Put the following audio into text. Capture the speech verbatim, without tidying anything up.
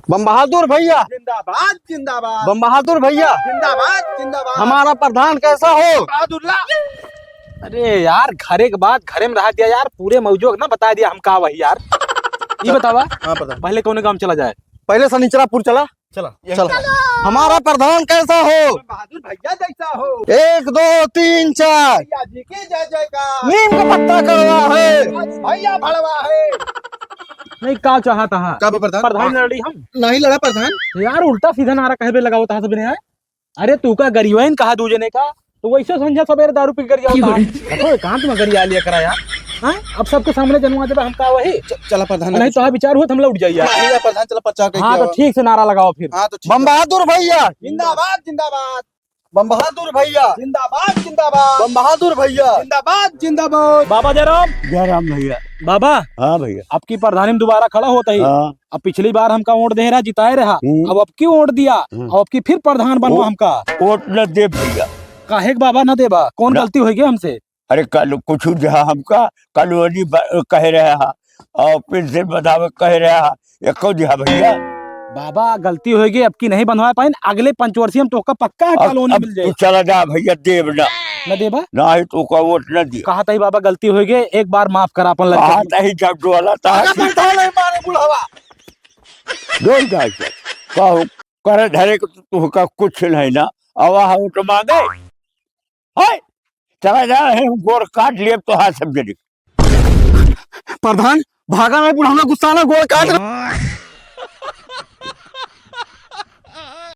बम बहादुर भैया। जिंदाबाद, जिंदाबाद। बम बहादुर भैया। जिंदाबाद, जिंदाबाद। हमारा प्रधान कैसा हो? बहादुर ला। अरे यार, घरे के बात घरे में रह दिया यार, पूरे मौजो ना बता दिया हम का वही यार। ई बतावा, हाँ, प्रधान। पहले कौन गांव चला जाए? पहले सनिचरापुर चला। चला, यही चला। चला। हमारा प्रधान कैसा हो? बहादुर भैया जैसा हो। एक, दो, तीन, चार। भैया जी की जय जयकार। नीम का पत्ता कड़वा है। भैया भड़वा है। नहीं, का चाहत हा? का बा प्रधान? प्रधान लड़ रही हम। नहीं लड़ा प्रधान। यार, उल्टा सीधा नारा कहे बे लगावत हा सबने, हैं? अरे, तू का गरियाइन कहा दू जने का? तो वैसे संझा सबेरे दारू पी के गरियावत हा। देखो, एकांत में गरिया लिया करा यार। हाँ? अब सबके सामने जनवा देबा हम का वही? च-, चला प्रधान, नहीं तो विचार हुआ तो हम लौट जाइए। नहीं, प्रधान, चला प्रचार करके हाँ, तो आओ। ठीक से नारा लगाओ फिर। हाँ, तो ठीक बम है। बहादुर भैया। जिंदाबाद, जिंदाबाद। बम बहादुर भैया। जिंदाबाद, जिंदाबाद। बम बहादुर भैया। जिंदाबाद, जिंदाबाद। बाबा जयराम। जयराम भैया। बाबा। हाँ भैया। अब की प्रधानी में दोबारा खड़ा होता ही। हाँ। अब पिछली बार हमका वोट दे रहा, जिताए रहा। हम्म। अब, अब की वोट दिया, हम्म। अब की फिर प्रधान बनवा वो-, हमका। वोट न दे भैया। काहे के बाबा न देबा? कौन ना। गलती होई गई हमसे? अरे कल कुछ दिहा हमका, कॉलोनी ब-, कह रहा हा, और पेंशन बढ़ावे कह रहा हा, एको दिहा भैया। बाबा, गलती होई गई, अब की नहीं बनवा पाइन, अगले पंचवर्षीय हम तोहका पक्का अब, कॉलोनी अब मिल जाए। तू चला जा भैया, देब ना। न देबा? ना ही तोहका वोट न दिया। कहा तही बाबा, गलती होई गई, एक बार माफ करा अपन लड़का कहा के। तही जब डोला था। अगर बैठा नहीं मारे बुढ़ावा। डोल जाए के। कहू, करे धरे के तो तोहका कुछ नहीं ना। आवा हा वोट मांगे। हाय, चला जा रहे हम, गोड़ काट लिए तो हाथ सब जने। प्रधान, भागा नहीं बुढ़ावा, गुस्सा ना, गोड़ काट।